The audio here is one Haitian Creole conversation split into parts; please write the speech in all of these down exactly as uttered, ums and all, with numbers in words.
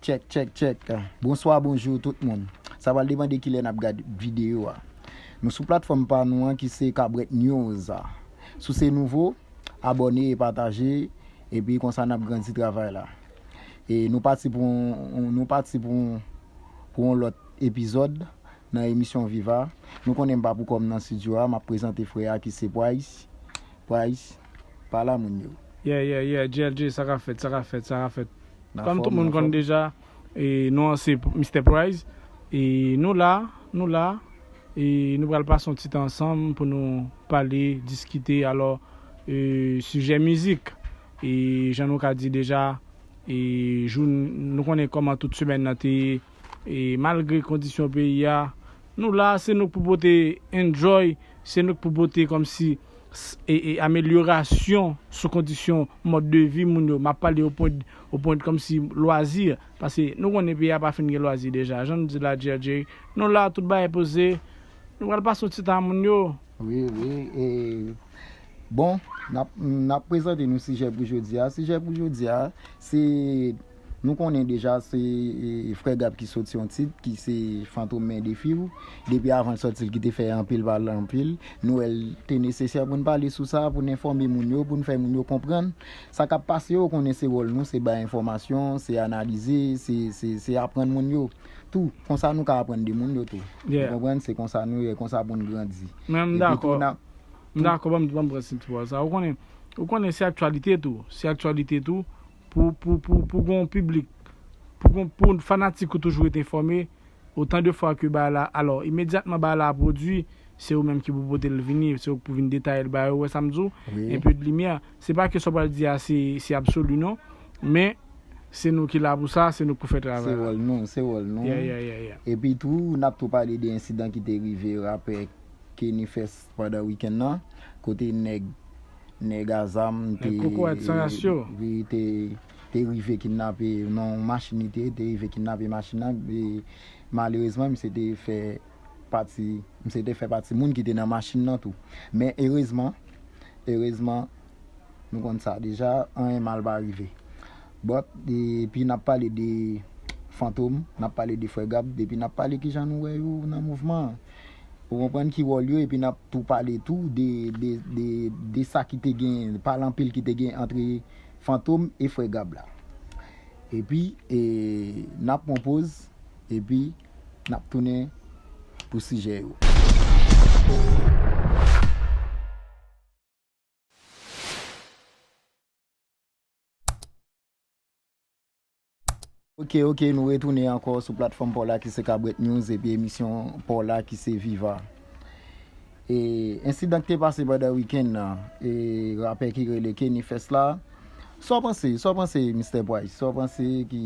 Tchèk, tchèk, tchèk. Bonswa, bonjou tout moun. Sa pral depann de kilè n ap gade videyo a. Nou sou platfòm pa nou an ki se Cabrette News. Si w se nouvo, abòne e pataje, epi konsa n ap grandi travay la. E nou pati pou yon, nou pati pou yon, pou yon lòt epizòd nan emisyon Viva. Nou konnen m pa pou kò m nan estidyo a, m ap prezante frè a ki se Price. Price, pale a moun yo. Yeah, yeah, yeah, G L G, sa ka fèt, sa ka fèt, sa ka fèt. Kòm tout moun konn deja, e, non an se Mister Price. E nou la, nou la, e nou pral pase yon ti tan ansanm pou nou pale, diskite, alò, e, sijè mizik. E jan nou ka di deja, e jou, nou konnen kòman tout semèn nan te ye, e malgre kondisyon peyi a, nou la, se nou k pou pote enjoy, se nou k pou pote kòmsi s- e, e amelyorasyon sou kondisyon mòd de vi moun yo. M ap pale o pwen, o pwen kòmsi lwazi, paske nou konnen peyi a pa fin gen lwazi deja. Jan nou di la, G L G, nou la, tout bagay poze, nou pral pase yon ti tan a moun yo. Wi, wi, e, bon, n ap, n ap prezante nou sijè pou jodi a. Sijè pou jodi a, se, nou konnen deja se, e, Frè Gab ki soti yon tit, ki se Fantom Men Defi w. Depi avan l sòti, l kite fè anpil pale anpil. Nou wè l te nesesè pou n pale sou sa, pou n enfòme moun yo, pou n fè moun yo konprann sa k ap pase yo. Konnen se wòl nou, se bay enfòmasyon, se analize, se, se, se aprann moun yo tou. Konsa nou ka aprann de moun yo tou. Yeah. Ou konprann? Se konsa nou ye, konsa pou n grandi. Men m Epi tou, dakò. n ap M dakò, ban m, ban m pran ti pawòl sa. Ou konnen, ou konnen se aktyalite tou. Se aktyalite tou. Pou, pou, pou, pou gon piblik, pou gon, pou fanatik ou toujou rete enfòme, otan de fwa ke bagay la, alò, imedyatman bagay la pwodui, se ou menm ki pou pote l vini, se ou k pou vin detaye l ba yo, ou wè sa m di w? Wi. Enpe de limyè. Se pa ke sa w pral di a, se, se absoli, non. Men, se nou ki la pou sa, se nou k pou fè Se travay la. wòl nou, se wòl nou. Yeah, yeah, yeah, yeah. Epi tou, n ap tou pale de ensidan ki te rive rapè Kenny Fest pandan wikenn nan, kote nèg, nèg a zam te, Nèg kokorat san ras yo. wi, te, te rive kidnape nan yon machin, li te, te rive kidnape machin nan, e malerezman, misye te fè pati, misye te fè pati moun ki te nan machin nan tou. Men erezman, erezman, nou konn sa deja, anyen mal pa rive. But, epi n ap pale de Fantom, n ap pale de Frè Gab, epi n ap pale kijan nou wè yo nan mouvman an. Ou konprann ki wòl yo, epi n ap tou pale tou de, de, de, de sa ki te gen, pale anpil ki te gen antre Fantom e Frè Gab la. Epi, e, n ap pran poz, epi n ap tounen pou sijè yo. Ok, ok, nou retounen ankò sou platfòm pa w la ki se Cabrette News epi emisyon pa w la ki se Viva. E ensidan ki te pase pandan wikenn nan, e rapè ki rele Kenny Fest la, sa w panse, sa w panse, Mister Price? Sa w panse ki,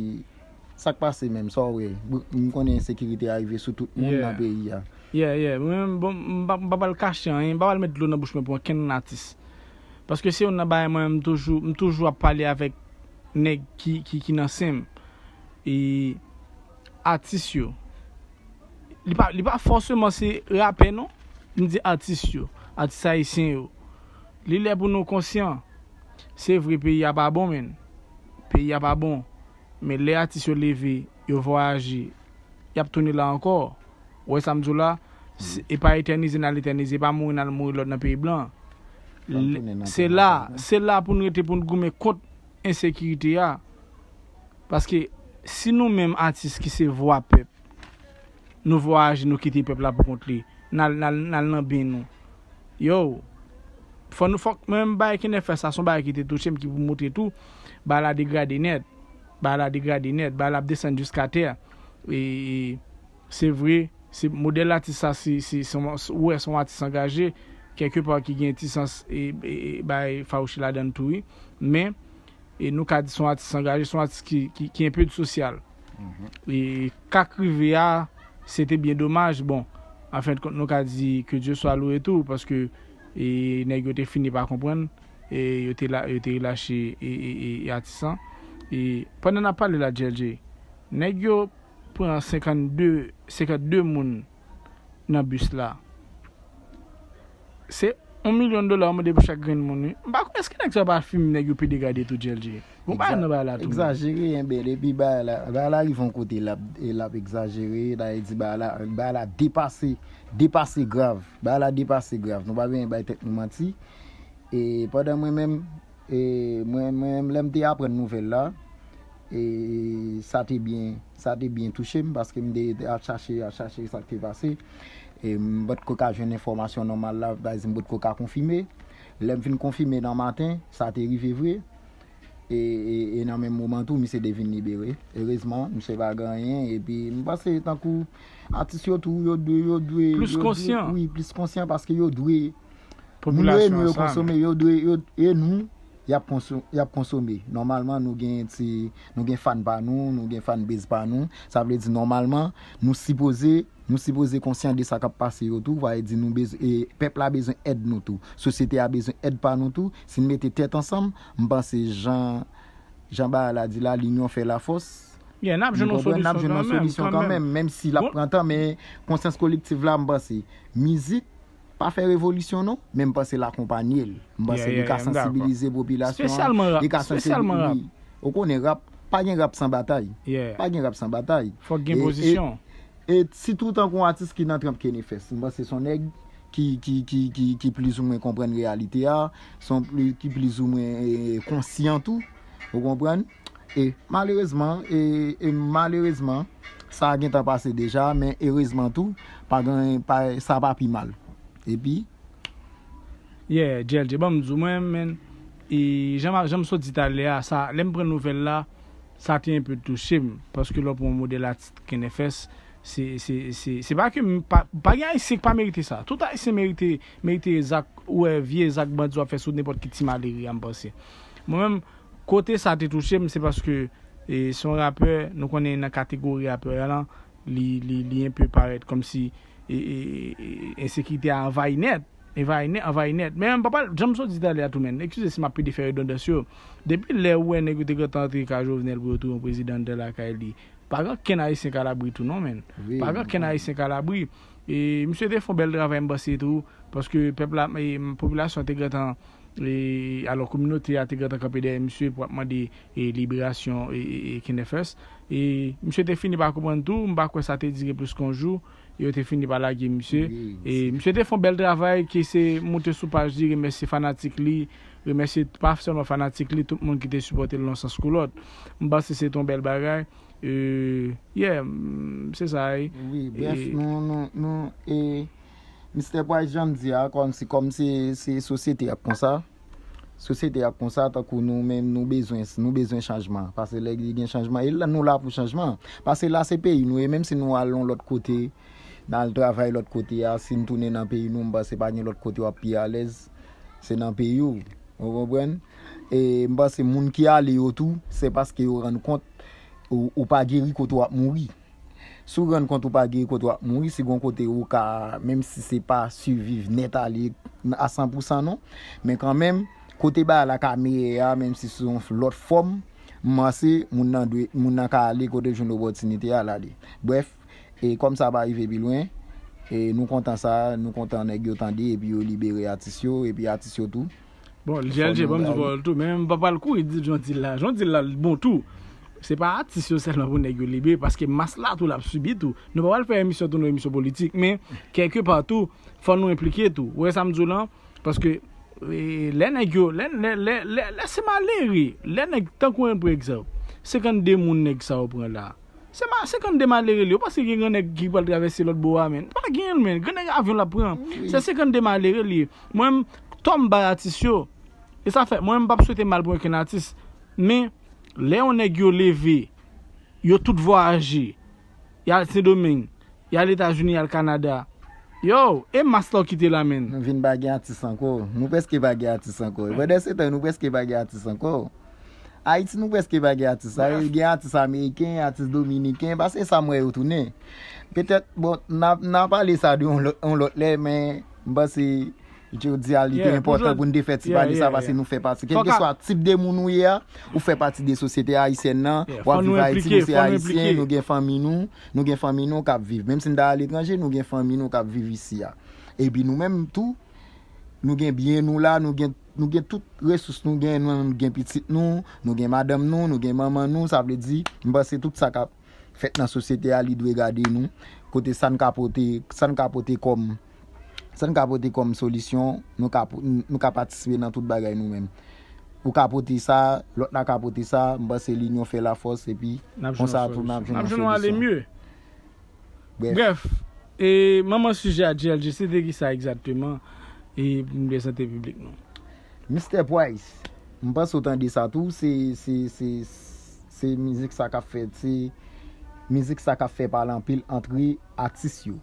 sa k pase menm, sa w wè? M konnen ensekirite a rive sou tout moun nan Yeah. peyi a. Yeah, yeah. Mwen menm, bon, m pa, m pa pral kache anyen, m pa pral met dlo nan bouch mwen pou ankenn atis. Paske se youn nan bagay mwen, m toujou, m toujou ap pale avèk nèg ki, ki, ki nan sen m. E atis yo. Li pa, li pa fòseman se rapè, non. M di atis yo, atis ayisyen yo. Li lè pou nou konsyan. Se vre, peyi a pa bon, menn. Peyi a pa bon. Men lè atis yo leve, yo vwayaje, y ap tounen la ankò. Ou wè sa m di w la? Se, e pa etènize n al etènize, e pa mouri n al mouri lòt nan peyi blan. N ap tounen nan Se peyi la, blan. se la pou n rete pou n goumen kont ensekirite a. Paske si nou menm atis ki se vwa pèp, nou vwayaje, nou kite pèp la pou kont li, n al, n al, n al nan ben nou. Yo, fò nou, fòk, menm bagay Kenny Fest sa, se yon bagay ki te touche m, ki pou montre tou, bagay la degrade nèt. Bagay la degrade nèt, bagay la ap desann jiska tè. E, e, se vre, se modèl atis sa, se, se, se yon, ou wè, se yon atis angaje, kèlkepa ki gen ti sans, e, e, e, bay fawouchi ladan l tou, wi. Men, e nou ka di se yon atis angaje, se yon atis ki, ki, ki enpe de sosyal. Mhm. E ka k rive a, se te byen domaj. Bon, an fen de kont, nou ka di que Dieu soit loué tou, paske, e, nèg yo te fini pa konprann, e yo te la, yo te relache, e, e, e, e atis lan. E pandan n ap pale la, G L G, nèg yo pran senkannde, senkannde moun nan bis la. Se, yon milyon dola, ou mande pou chak grenn moun, wi. M pa konn èske nèg sa pa fim nèg yo pede gade tou, J L G. Gon bagay nan bagay la tou, men. Egzajere, enben, depi bagay la, bagay la rive yon kote, l ap, e l ap egzajere, sa vle di bagay la, bagay la depase, depase grav. Bagay la depase grav. Nou pa bezwen bay tèt nou manti. E pandan mwen menm, e mwen, mwen menm, lè m te aprann nouvèl la, e sa te byen, sa te byen touche m, paske m te ap chache, ap chache sa k te pase. E m potko ka jwenn enfòmasyon nòmal la, pa egzanp, m potko ka konfime. Lè m fin konfime nan maten, sa te rive vre. E, e, e nan menm moman tou, misye te vin libere. Erezman, misye pa gen anyen. Epi, m panse tankou atis yo tou, yo dwe, yo dwe, plis yo dwe, konsyan. Wi, plis konsyan, paske yo dwe, moun yo e nou, yo konsome, yo dwe, yo, e nou, y ap konso-, y ap konsome. Nòmalman, nou gen ti, nou gen fan pa nou, nou gen fan base pa nou. Sa vle di, nòmalman, nou sipoze, nou sipoze konsyan de sa k ap pase yo tou. Sa vle di, nou bezwen, e, pèp la bezwen èd nou tou. Sosyete a bezwen èd pa nou tou. Si n mete tèt ansanm, m panse jan, jan bagay la di la, linyon fè lafòs. Yeah, n ap jwenn yon solisyon kanmenm, menm si l ap pran tan, men konsyans kolektiv la, m panse, mizik pa fè revolisyon non, men m panse l akonpanye l. M panse li ka sansibilize popilasyon an, li ka sansibilize, wi. Ou konnen rap, pa gen rap san batay. Pa gen rap san batay. Fòk gen pozisyon. E sitou tankou yon atis ki nan tranp Kenefès, m panse se yon nèg ki, ki, ki, ki, ki plizoumwen konprann reyalite a, se yon pli-, ki plizoumwen, e, konsyan tou, ou konprann? E malerezman, e, e malerezman, sa gentan pase deja, men erezman tou, pa gen, pa, sa pa pi mal. Epi, yeah, J L J, ban m di w, mwen, men, e, jan m, jan m sot di talè a, sa, lè m pran nouvèl la, sa te enpe touche m, paske lè w pran yon modèl atis Kenefès, se, se, se, se pa ke m pa, pa gen Ayisyen ki pa merite sa. Tout Ayisyen merite, merite zak, ou wè, vye zak bandi w ap fè sou nenpòt ki ti malere a, m panse. Mwen menm, kote sa te touche m, se paske, e, se yon rapè, nou konnen nan kategori rapè a lan, li, li, li enpe parèt kòmsi, e, e, e, ensekirite a anvayi nèt. Anvayi nèt, anvayi nèt. Men m pa pral, jan m sot di talè a tou, men, eskize si m ap pede fè redondans yo. Depi lè ou wè nèg yo te gentan antre kay Jovenel pou yo touye yon prezidan anndan lakay li, pa gen okenn Ayisyen k alabri tou non, men. Pa gen okenn Ayisyen k alabri. E misye te fè yon bèl travay, m panse tou, paske pèp la, e, popilasyon te gentan, e, alò, kominote a te gentan kanpe dèyè misye pou ap mande, e, liberasyon, e, e, e, Kenefès. E misye te fini pa konprann tou, m pa kwè sa te dire plis ke yon jou, e yo te fini pa lage misye. E misye te fè yon bèl travay, ki se moute sou paj li, remèsye fanatik li, remèsye pa sèlman fanatik li, tout moun ki te sipòte l nan yon sans kou lòt. M panse se te yon bèl bagay. E, yeah, m, se sa, e. Wi, brèf, e, nou, nou, nou, e, Mistè Price, jan m di a, kòmsi, kòm se, se sosyete ap konsa, sosyete ap konsa, tankou nou menm, nou bezwen, nou bezwen chanjman. Paske lè gen chanjman, e la, nou la pou chanjman. Paske la, se peyi nou, e menm si nou al yon lòt kote, n al travay lòt kote a, si n tounen nan peyi nou, m panse pa gen lòt kote w ap pi alèz, se nan peyi w. Ou konprann? E m panse moun ki ale yo tou, se paske yo rann kont ou, ou pa geri kote w ap mouri. Si w rann kont ou pa geri kote w ap mouri, si gon kote ou ka, menm si se pa siviv nèt ale a san pou san non, men kanmenm, kote bagay la ka meyè a, menm si se yon lòt fòm, m panse moun nan dwe, moun nan ka ale kote l jwenn opòtinite a, l ale. Brèf, e kòm sa pa rive pi lwen, e nou kontan sa, nou kontan nèg yo tande, epi yo libere atis yo, epi atis yo tou. Bon, J L G, ban m di w pawòl tou, men m pa pral kouri di John Dil la. John Dil la bon tou. Se pa atis yo sèlman pou nèg yo libere, paske mas la tou l ap sibi tou. Nou pa pral fè emisyon tou, nou emisyon politik, men kèlke pa tou, fò nou enplike tou. Ou wè sa m di w lan? Paske, e, lè nèg yo, lè, lè, lè, lè, lè se malere, lè nèg, tankou yon pa egzanp, senkannde moun nèg sa yo pran la. Se ma-, senkannde malere li. Ou panse gen gran nèg ki pral travèse lòt bò a, men? Pa gen, men. Gran nèg avyon l ap pran. Se senkannde malere li. Mwen, m, tò m bay atis yo. E sa fè, mwen, m p ap swete mal pou okenn atis. Men, lè yon nèg yo leve, yo tout vwayaje, y al Sendomeng, y al Etazini, y al Kanada. Yo, e mas la w kite la, men. Nou vin pa gen atis ankò. Nou prèske pa gen atis ankò. Pandan se tan, nou prèske pa gen atis ankò. Ayiti, nou prèske pa gen atis. Sa, gen atis ameriken, atis dominiken, paske sa m wè yo tounen. Petèt, bon, n a, n a pale sa de yon lòt, yon lòt lè, men m panse jodi a, li te enpòtan pou n te fè ti pale sa, paske nou fè pati. Kèlkeswa tip de moun ou ye a, ou fè pati de sosyete ayisyèn nan, w ap viv Ayiti, nou se Ayisyen, nou gen fanmi nou, nou gen fanmi nou k ap viv. Menm si n ta aletranje, nou gen fanmi nou k ap viv isi a. Epi nou menm tou, Nou gen byen nou la, nou gen, nou gen tout resous nou gen, nou, nou gen pitit nou, nou gen madanm nou, nou gen manman nou, sa vle di, m panse tout sa k ap fèt nan sosyete a, li dwe gade nou, kote sa n ka pote, sa n ka pote kòm, sa n ka pote kòm solisyon, nou ka, nou ka patisipe nan tout bagay nou menm. Ou ka pote sa, lòt la ka pote sa, m panse linyon fè lafòs, epi konsa tou n ap jwenn yon solisyon. Brèf. Brèf, e manman sijè a G L G se te kisa egzakteman? E pou n prezante piblik nou. Mister Price, m panse w tande sa tou, se, se, se, se mizik sa k ap fè, se mizik sa k ap fè pale anpil antre atis yo.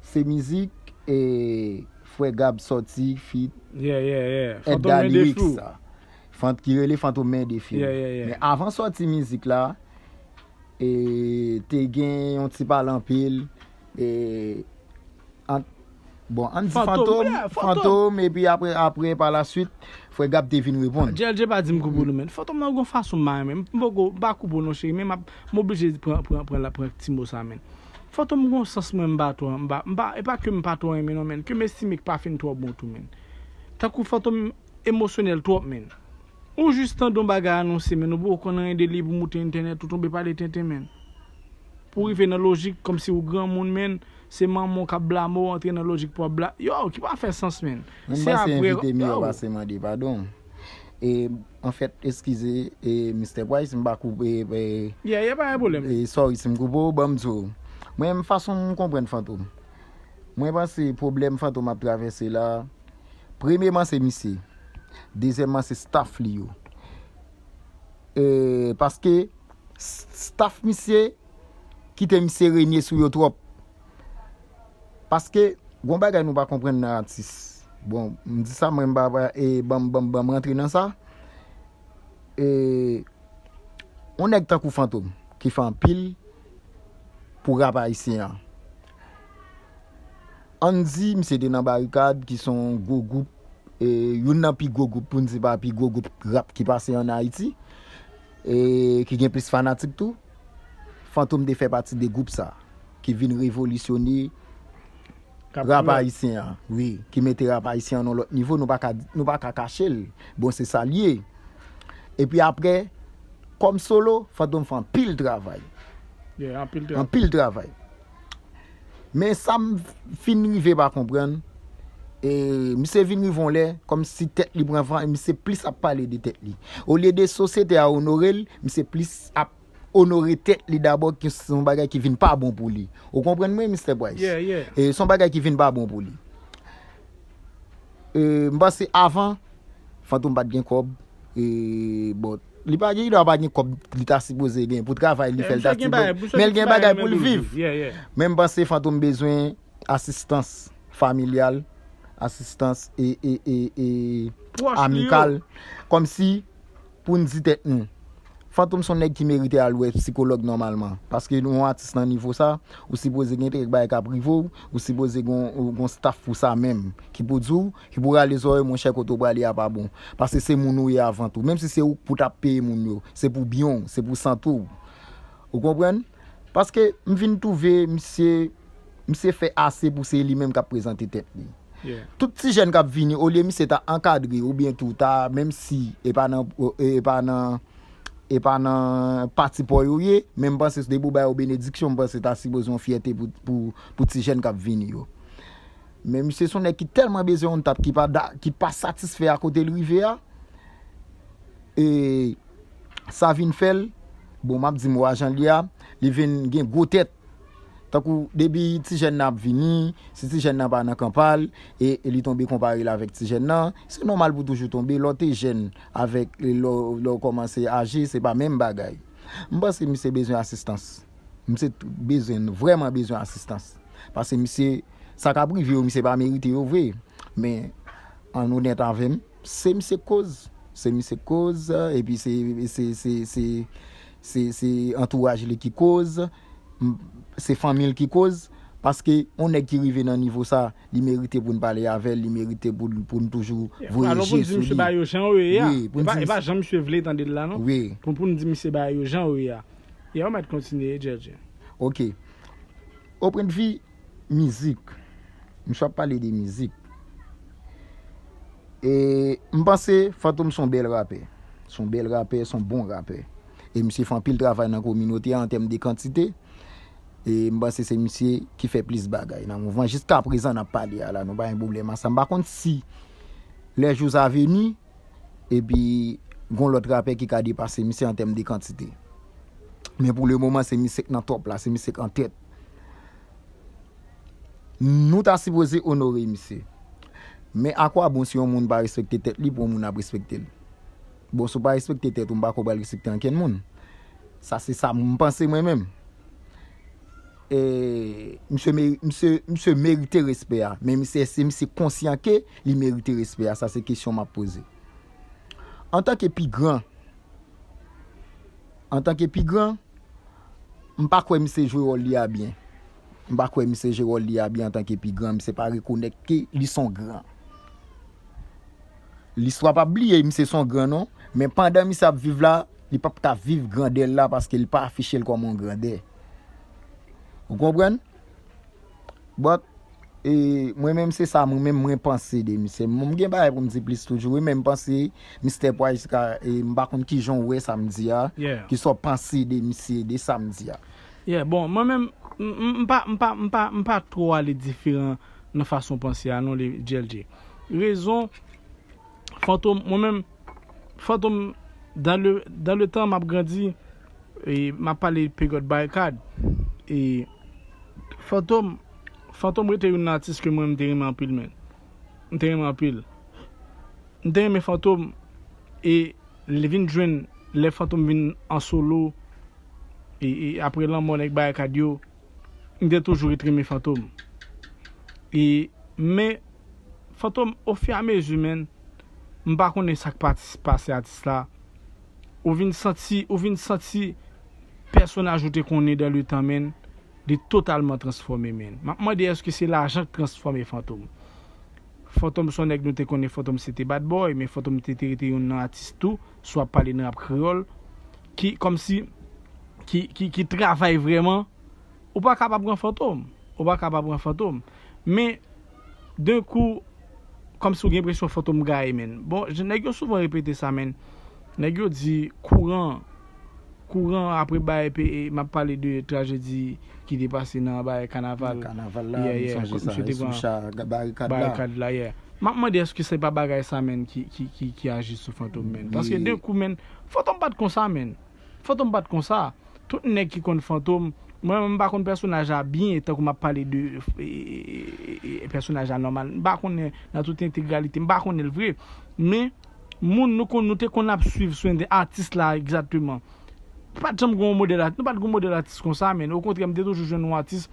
Se mizik e, Frè Gab sòti feat Yeah, yeah, yeah. Fantom Mendeflou. Sa. Fant, ki rele Fantom Mendeflou. Yeah, yeah, yeah. Men avan sòti mizik la, e, te gen yon ti pale anpil e, ant, bon, ann di Fantom, Fantom, epi apre, apre, pa la swit, Frè Gab te vin reponn. G L G pa di m koupe w non, men. Fantom nan gon fason m pa renmen. M poko, m pa koupe w non, cheri, men m ap, m oblije pran, pran, pran, pran ti mo sa, men. Fantom gon sans mwen m pa twò, m pa, m pa, e pa ke m pa twò renmen non, men. Ke m estime k pa fin twò bon tou, men. Tankou Fantom emosyonèl twòp, men. Ou jis tande yon bagay anonse, men ou poko konn anyen de li pou moute entènèt, ou tonbe pale tenten, men. Pou rive nan lojik, kòmsi ou granmoun, men, se manman w k ap blame w, antre nan lojik pou w ap bla-, yo, ki pa fè sans, men. Se apre, yo. Mwen panse envite m yo pase mande padon. E, anfèt, eskize, e, Mister Price, m pa koupe, e, Yeah, yeah, pa gen pwoblèm. E, sorry si m koupe w, ban m di w. Mwen, fason m konprann Fantom. Mwen panse pwoblèm Fantom ap travèse la, premyeman se misye. Dezyèmman se staff li yo. E, paske s-, staff misye kite misye renye sou yo twòp. Paske, gon bagay nou pa konprann nan atis. Bon, m di sa, mwen m pa, pa, e, ban m, ban m, ban m rantre nan sa. E, yon nèg tankou Fantom, ki fè anpil pou rap ayisyen an. Ann di, misye te nan Barikad, ki se yon gwo gwoup, e, youn nan pi gwo gwoup, pou n di pa pi gwo gwoup rap ki pase ann Ayiti, e, ki gen plis fanatik tou. Fantom te fè pati de gwoup sa, ki vin revolisyone rap ayisyen an, wi, ki mete rap ayisyen an nan lòt nivo, nou pa ka, nou pa ka kache l. Bon, se sa l ye. Epi apre, kòm solo, Fantom fè anpil travay. Yeah, anpil travay. Anpil travay. Men sa m fin rive pa konprann, e, misye vin rive yon lè, kòmsi tèt li pran van, e misye plis ap pale de tèt li. Olye de sosyete a onore l, misye plis ap onore tèt li dabò, ki se yon bagay ki vin pa bon pou li. Ou konprann mwen, Mister Price? Yeah, yeah. E se yon bagay ki vin pa bon pou li. E, m panse avan, Fantom pa t gen kòb. E, bon, li pa gen, li pa gen kòb li ta sipoze gen pou travay li fè, l ta sipoze. Men l gen bagay pou l viv. Men m panse Fantom bezwen asistans familyal, asistans e, e, e, e amikal. Kòmsi, pou n di tèt nou, Fantom se yon nèg ki merite al wè sikològ nòmalman. Paske yon atis nan nivo sa, ou sipoze gen kèk bagay k ap rive w, ou sipoze gen yon staff pou sa menm, ki pou di w, ki pou rale zòrèy, monchè, kote w prale a pa bon. Paske se moun ou ye avan tou. Menm si se ou k pou t ap peye moun yo, se pou byen w, se pou sante w. Ou konprann? Paske m vin twouve misye, misye fè ase pou se li menm k ap prezante tèt li. Tout ti jèn k ap vini, olye misye ta ankadre oubyen tou ta, menm si e pa nan, e pa nan, e pa nan pati pa w yo ye, men m panse depi w ba yo benediksyon, m panse ta sipoze yon fyète pou, pou, pou ti jèn k ap vini yo. Men misye se yon nèg ki tèlman bezwen yon tap ki pa da, ki pa satisfè a kote l rive a. E sa vin fè l, bon, m ap di mo a jan l ye a, li vin gen gwo tèt. Tankou depi ti jèn nan ap vini, si ti jèn nan pa nan kan pa l, e, e li tonbe konpare l avèk ti jèn nan, se nòmal pou toujou tonbe. Lè w te jèn avèk, lè w, lè w kòmanse aje, se pa menm bagay. M panse misye bezwen asistans. Misye t-, bezwen, vrèman bezwen asistans. Paske misye, sa k ap rive yo, misye pa merite yo vre. Men, ann onèt avè m, se misye k koz. Se misye k koz, epi se, se, se, se, se, se antouraj li ki koz, m, se fanmi l ki koz. Paske yon nèg ki rive nan nivo sa, li merite pou n pale avè l, li merite pou, pou n toujou voye je sou li. Alò pou n di misye ba yo jan yo ye a. Wi, pou n di misye. E pa, e pa jan misye vle tande l la, non. Wi. Pou, pou n di misye ba yo jan yo ye a. Ya, ou mèt kontinye, Djèdjè. Ok. Au point de vue mizik, misye ap pale de mizik. E m panse Fantom se yon bèl rapè. Se yon bèl rapè, se yon bon rapè. E misye fè anpil travay nan kominote a an tèm de kantite. E m panse se misye ki fè plis bagay nan mouvman. Jiska prezan n ap pale a la, nou pa gen pwoblèm a sa. M pa konn si les jours à venir, epi gon lòt rapè ki ka depase misye an tèm de kantite. Men pou le moman, se misye k nan top la, se misye k an tèt. Nou ta sipoze onore misye. Men akwabon si yon moun pa respekte tèt li pou yon moun ap respekte l? Bon, si w pa respekte tèt ou, m pa kwè w pral respekte ankenn moun. Sa se sa m panse mwen menm. E, misye, meri- misye, misye merite respè a. Men misye, èske misye konsyan ke li merite respè a? Sa se kesyon m ap poze. Antanke pi gran, antanke pi gran, m pa kwè misye jwe wòl li a byen. M pa kwè misye jwe wòl li a byen antanke pi gran. Misye pa rekonèt ke li se yon gran. Listwa p ap bliye misye se yon gran non. Men pandan misye ap viv la, li p ap ka viv grandè l la paske li pa afiche l kòm yon grandè. Ou konprann? But, e, mwen menm se sa, mwen menm mwen panse de misye. Mwen m gen bagay pou m di plis toujou, wi, men m panse Mistè Pway ka, e, m pa konn kijan w wè sa m di a, Yeah. Kisa w panse de misye, de sa m di a. Yeah, bon, mwen menm, m, m, m pa, m pa, m pa, m pa twò ale diferan nan fason panse a non, le G L G. Rezon, Fantom, mwen menm, Fantom, dans le, dans le temps, m ap grandi, e m ap pale peryòd Barikad, e Fantom, Fantom rete youn nan atis ke mwen m te renmen anpil, men. M te renmen anpil. M te renmen Fantom, e li vin jwenn, lè Fantom vin an solo, e, e apre lanmò nèg Barikad yo, m te toujou ret renmen Fantom. E, men, Fantom, ofiramezi, men, m pa konnen sa k pati- pase atis la. Ou vin santi, ou vin santi pèsonaj ou te konnen dans le temps, men, li totalman transfòme, men. M ap mande èske se lajan k transfòme Fantom? Fantom se yon nèg nou te konnen, Fantom se te bad boy, men Fantom te, te rete youn nan atis tou, si w ap pale nan rap kreyòl, ki, kòmsi, ki, ki, ki travay vrèman, ou pa ka pa pran Fantom. Ou pa ka pa pran Fantom. Men, d'un coup, kòmsi w gen enpresyon Fantom gaye, men. Bon, j- nèg yo souvan repete sa, men. Nèg yo di kouran, kouran apre bay, pe- e, m ap pale de trajedi ki te pase nan bay kanaval. Kanaval la, Yeah, m yeah, sonje kot sa. misye te E sou pran cha, ga- barikad la. Barikad la, yeah. M ap mande èske se pa bagay sa, men, ki, ki, ki, ki aji sou Fantom, men. Paske Wi. D'un coup, men, Fantom pa t konsa, men. Fantom pa t konsa. Tout nèg ki konn Fantom, mwen menm m pa konn pèsonaj la byen, tankou m ap pale de e, e, e, e, pèsonaj la nòmal. M pa konnen nan tout entegralite, m pa konnen l vre. Men, moun nou konn, nou te konn ap swiv sou ente- atis la egzakteman. Pa t janm gen yon modèl at- nou pa t gen yon modèl atis konsa, men okontrè, m te toujou jwenn yon atis,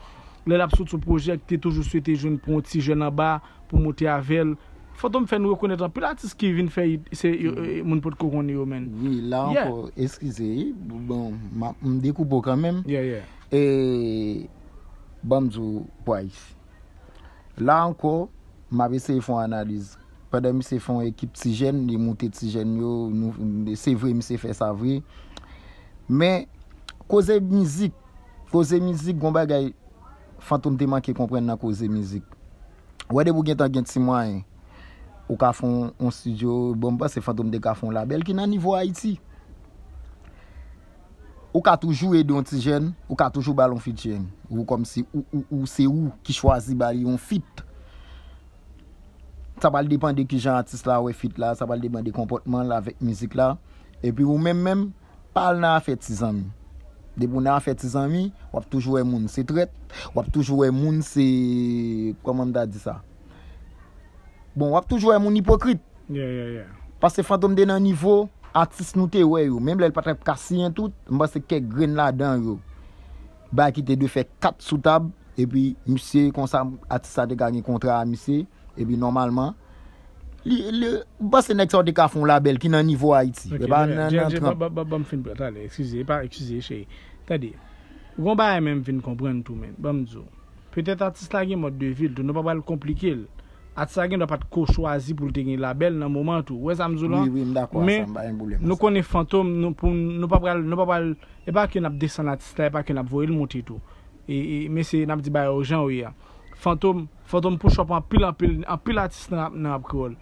lè l ap sot sou pwojè, ki te toujou swete jwenn pou yon ti jèn anba, pou monte avè l. Fantom fè n rekonèt anpil atis ki vin fè it, se yo, e, moun potko konnen yo, men. Wi, la Yeah. ankò, eskize, wi, bon, m ap- m dekoupe w kanmenm. Yeah, yeah. E, ban m di w, Pway. La ankò, m ap eseye fè yon analiz. Pandan misye fè yon ekip ti jèn, li moute ti jèn yo, nou, se vre misye fè sa vre. Men, koze mizik, koze mizik, gon bagay Fantom te manke konprann nan koze mizik. Ou wè depi w gentan gen ti mwayen, ou ka fè yon, yon studio, bon, m panse Fantom te ka fè yon labèl ki nan nivo Ayiti. Ou ka toujou ede yon ti jèn, ou ka toujou ba l yon featuring. Ou kòmsi, ou, ou, ou se ou ki chwazi ba li yon feat. Sa pral depann de kijan atis la wè feat la, sa pral depann de konpòtman l avèk mizik la. Epi ou menm menm, pa al nan afè ti zanmi. Depi w nan afè ti zanmi, w ap toujou wè moun se trèt, w ap toujou wè moun se, kòman m ta di sa? Bon, w ap toujou wè moun ipokrit. Yeah, yeah, yeah. Paske Fantom te nan nivo atis nou te wè yo. Menm lè l pa t ap ka siyen tout, m panse kèk grenn ladan yo. Bagay ki te dwe fè kat sou tab, epi misye konsa, atis sa te ka gen kontra a misye, epi nòmalman, li, li, m panse nèg sa yo te ka fè yon labèl ki nan nivo Ayiti. Ok, E pa J- nan, J- nan J- tranp. Ban ban- ban m fin pran, tande, eskize, e pa eskize, cheri. Tande, gon bagay menm m vin konprann tou, men, ban m di w. Petèt atis la gen mòd de vi l tou, nou pa pral konplike l. Atis la gen dwa pa t ko chwazi pou l te gen labèl nan moman tou. Ou wè sa m di w la? Wi, wi, m dakò a sa, Men, m pa gen pwoblèm nan nou sa. Konnen Fantom, nou, pou, nou pa pral, nou pa pral, e pa ke n ap desann atis la, e pa ke n ap voye l monte tou. E, e, mesye, n ap di bagay yo jan yo ye a. Fantom, Fantom push up anpil, anpil, anpil atis nan, nan rap kreyòl.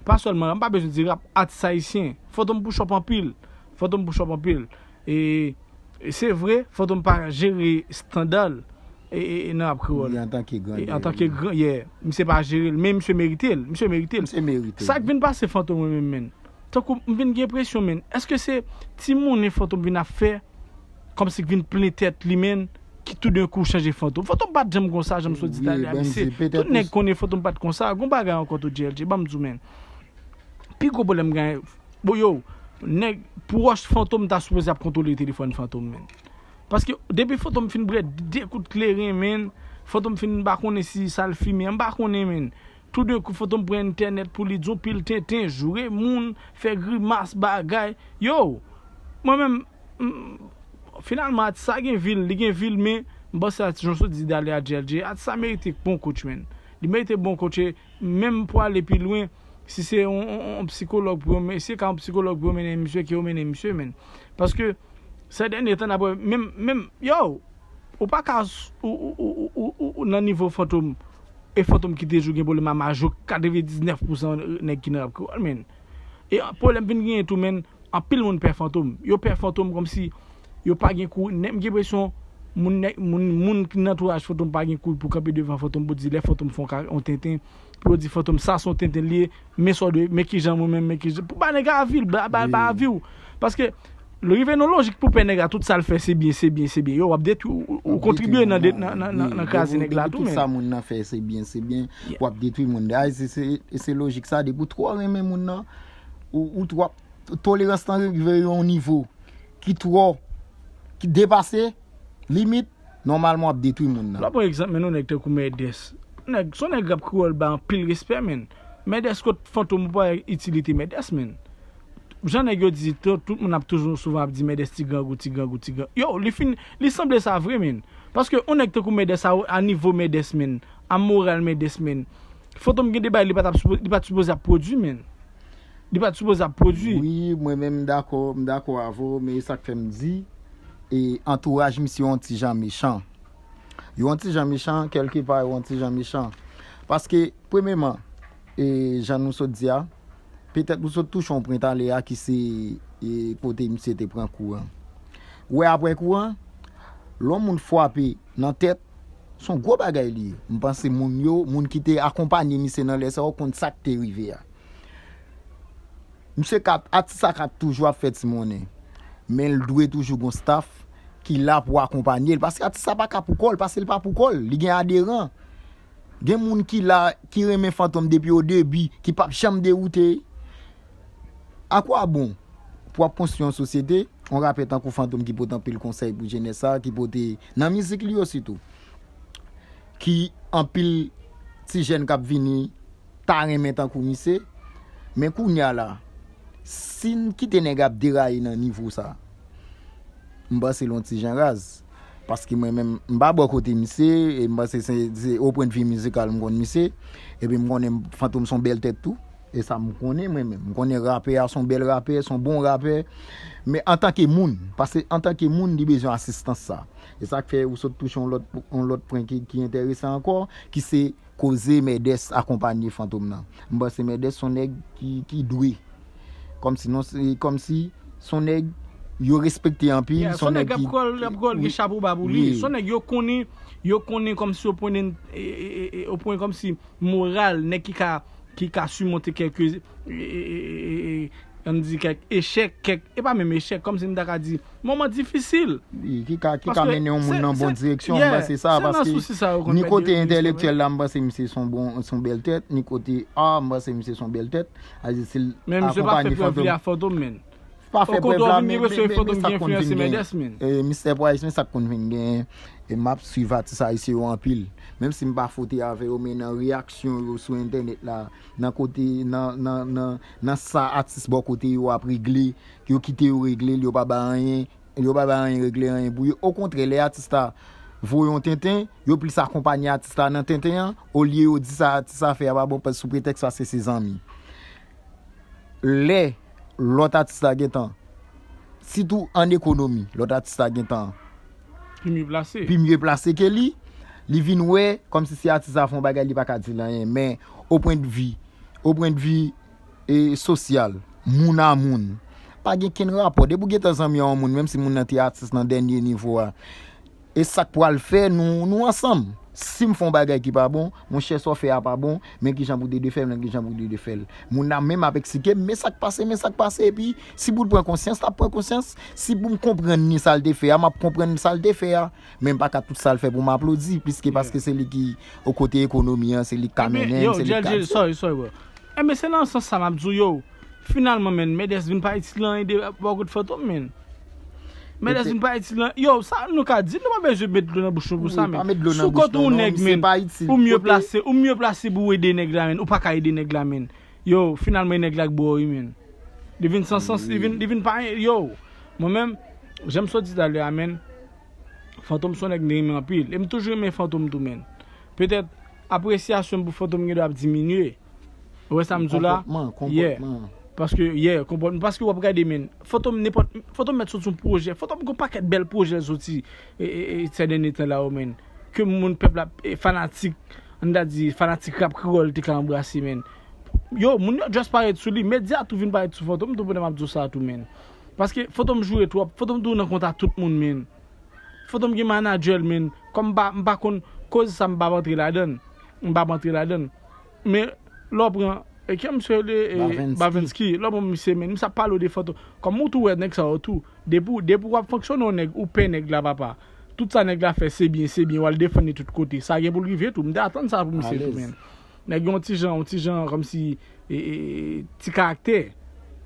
pa sèlman rap, m pa bezwen di rap, atis ayisyen. Fantom push up anpil. Fantom push up anpil. E, e se vre, Fantom pa jere estanda l e, e, e nan rap kreyòl. Li antanke gran. E antanke gran, yeah. Misye pa jere l, men misye merite l. Misye merite l. Misye merite l. Sa k vin pase Fantom mwen menm, menn? Tankou m vin gen enpresyon, menn. Èske se timoun Fantom vin ap fè kòmsi k vin plen tèt li, menn, ki toudenkou chanje Fantom? Fantom pa t janm konsa, jan m sot di talè a, mesye. Tout nèg konnen Fantom pa t konsa. Gon bagay ankò tou, G L G, ban m di w, menn. Pi gwo pwoblèm gen, bon, yo, nèg pwòch Fantom ta sipoze ap kontwole telefòn Fantom, menn. Paske depi Fantom fin bwè de kout kleren, menn, Fantom fin pa konnen si sa l fimen, m pa konnen, menn. Toudenkou, Fantom pran entènèt pou li di yon pil tenten, joure moun, fè grimas, bagay. Yo, mwen menm, m, finalman, atis sa gen vi l, li gen vi l, men m panse atis, jan w sot di talè a, G L G, atis sa merite bon coach, menn. Li merite bon coach, e menm pou ale pi lwen, si se yon, yon, yon psikològ pou yo men-, si se ka yon psikològ pou yo mennen misye, ke yo mennen misye, menn. Paske, sè dènye tan, n ap wè, menm, menm, yo, ou pa ka, s-, ou, ou nan nivo Fantom, e Fantom ki toujou gen pwoblèm a majo katrevendiznèf pousan nèg ki nan rap kreyòl, menn. E pwoblèm vin genyen tou, menn, anpil moun pè Fantom. Yo pè Fantom kòmsi yo pa gen kouri. Nèg, m gen enpresyon moun, nèg, moun, moun ki nan antouraj Fantom pa gen kouri pou kanpe devan Fantom pou di lè Fantom fè yon ka-, yon tenten, pou yo di Fantom sa se yon tenten li ye, men sa w dwe, men kijan mwen menm, men kijan. Pou ba nèg a vi l, ba, ba, ba vi w. Paske, rive nan lojik pou pè nèg la, tout sa l fè, se byen, se byen, se byen. Yo, w ap detwi, ou, ou, ou kontribye nan, nan, nan, nan, nan kraze nèg la tou, menn. Depi tout sa moun nan fè, se byen, se byen, w ap detwi moun. Dayè, se, se, se lojik sa, depi w twò renmen moun nan, ou, ou twò, tolerans lan rive yon nivo ki twò, ki depase limit, nòmalman w ap detwi moun nan. Lè w pran egzanp, menn, yon nèg tankou Mèdès. Nèg, se yon nèg rap kreyòl ba anpil respè, menn. Mèdès kot Fantom ou pa wè itilite Mèdès, menn. Jan nèg yo di, tout, tout moun ap toujou souvan ap di Mèdès ti grangou, ti grangou, ti grangou. Yo, li fin, li sanble sa vre, menn. Paske yon nèg tankou Mèdès a, a nivo Mèdès, menn, a moral Mèdès, menn, Fantom gen de bagay li pa t ap sipo-, li pa t sipoze ap pwodui, menn. Li pa t sipoze ap pwodui. Wi, mwen menm m dakò, m dakò avè w, men e sa k fè m di, e, antouraj misye yon ti jan mechan. Yo yon ti jan mechan, kèlkepa yo yon ti jan mechan. Paske, premyeman, e, jan nou sot di a, petèt nou sot touche yon pwen talè a ki se, e, kote misye te pran kou an. Ou wè aprè kou an, lè yon moun frape nan tèt, se yon gwo bagay li ye. M panse moun yo, moun ki te akonpanye misye nan lè sa yo konn sa k te rive a. Misye ka, atis sa ka toujou ap fè ti monnen. Men l dwe toujou gon staff ki la pou akonpanye l. Paske atis sa pa ka pou kò l, paske l pa pou kò l. Li gen aderan. Gen moun ki la, ki renmen Fantom depi o debi, ki p ap janm dewoute. Akwabon pou w ap konstwi yon sosyete, yon rapè tankou Fantom ki pote anpil konsèy pou jenès sa, ki pote nan mizik li yo sitou, ki anpil ti jèn k ap vini ta renmen tankou misye. Men kounye a la, si n kite nèg ap deraye nan nivo sa, m panse l yon ti jan raz. Paske mwen menm, m pa bò kote misye, e m panse se, se o pwen de vi mizikal m konn misye. Epi m konnen Fantom se yon bèl tèt tou. E sa m konnen mwen menm. M konnen rapè a se yon bèl rapè, se yon bon rapè. Men antanke moun, paske antanke moun, li bezwen asistans sa. E sa k fè ou sot touche yon lòt, yon lòt pwen ki, ki enteresan ankò, ki se koze Mèdès akonpanye Fantom nan. M panse Mèdès se yon nèg ki, ki dwe. Kòmsi non, se, kòmsi se yon nèg yo respekte anpil, yeah, se yon nèg ki, y ap gòl, y ap gòl gen chapo ba pou li. Wi. Se yon nèg yo konnen, yo konnen kòmsi o pwen de, e, e, e, e, o pwen kòmsi moral, nèg ki ka, ki ka simonte kèlke, e, e, e, e, e, ann di kèk echèk, kèk, e pa menm echèk, kòmsi m ta ka di, moman difisil. Wi, ki ka, ki ka mennen yon moun nan bon direksyon, m panse sa, paske ni kote entèlektyèl la, m panse misye se yon bon, se yon bèl tèt, ni kote a, m panse misye se yon bèl tèt. A di si l akonpanye Fantom. Men misye pa fè prèv li a Fantom, menn. Pa fè prèv la, men, men, men sa k konn vin genyen. E, Mistè Price, men sa k konn vin genyen. E m ap swiv atis ayisyen yo anpil. Menm si m pa fwote avè yo, men nan reyaksyon yo sou entènèt la, nan kote, nan, nan, nan, nan sa atis bò kote yo ap regle, yo kite yo regle l, yo pa bay anyen, yo pa bay anyen regle anyen pou yo. Okontrè, lè atis la voye yon tenten, yo plis akonpanye atis la nan tenten an, olye yo di sa atis la fè a pa bon, sou pretèks paske se zanmi. Lè lòt atis la gentan, sitou an ekonomi, lòt atis la gentan pi mye plase, pi mye plase ke li, li vin wè kòmsi si atis la fè yon bagay, li pa ka di l anyen. Men, o pwen de vi, o pwen de vi e sosyal, moun a moun. Pa gen kenn rapò. Depi w gentan zanmi a yon moun, menm si moun nan te atis nan dènye nivo a, e sa k pral fè nou, nou ansanm. Si m fè yon bagay ki pa bon, monchè, sa w fè a pa bon, men kijan pou w te dwe fè l, men kijan pou w te dwe fè l. Moun nan menm ap eksplike m, men sa k pase, men sa k pase, epi si pou l pran konsyans, l ap pran konsyans. Si pou m konprann ni sa l te fè a, m ap konprann sa l te fè a. Men m pa ka tout sa l fè pou m aplodi, pliske paske se li ki o kote ekonomi an, se li k ka mennen m, se li k ka di. Sorry, sorry, bro. Enben, se nan sans sa m ap di w, yo, finalman, menn, Medès vin pa itil anyen de bò kot Fantom, menn. Medès vin pa itil anyen. Yo, sa nou ka di, nou pa bezwen met dlo nan bouch nou pou sa, menn. Si w kote yon nèg, menn, ou mye plase, ou mye plase pou w ede nèg la, menn, ou pa ka ede nèg la, menn. Yo, finalman, e nèg la k bo w, wi, menn. Li vin san sans, li vin, li vin pa, yo. Mwen menm, jan m sot di talè a, menn, Fantom se yon nèg m renmen anpil. E m toujou renmen Fantom tou, menn. Petèt, apresyasyon m pou Fantom gen dwa ap diminye. Ou wè sa m di w la? Konpòtman, konpòtman. Paske, yeah, konpòtman. Paske w ap gade, menn. Fantom nenpòt, Fantom mèt soti yon pwojè. Fantom gon pakèt bèl pwojè l soti, e, e, e, sè dènye tan la yo, menn. Ke moun pèp la, e, fanatik, ann ta di, fanatik rap kreyòl te ka anbrase, menn. Yo, moun yo just parèt sou li. Medya tou vin parèt sou Fantom, tou pandan m ap di w sa tou, menn. Paske Fantom joure twòp. Fantom tou nan kont a tout moun, menn. Fantom gen manadjè l, menn. Kòm m pa, m pa konn koze sa, m p ap antre ladan l. M p ap antre ladan l. Men, lè w pran, e, kiyès misye rele, e, Bavensky. Bavensky. Lè w pran misye, menn, misye ap pale w de Fantom. Kòm ou tou wè nèg sa yo tou. Depi w, depi w ap fonksyone yon nèg, ou pè nèg la, papa. Tout sa nèg la fè, se byen, se byen, w al defann li tout kote. Sa gen pou l rive tou. M te atann sa pou misye tou, menn. Nèg yon ti jan, yon ti jan, kòmsi, e, e, e, ti karaktè.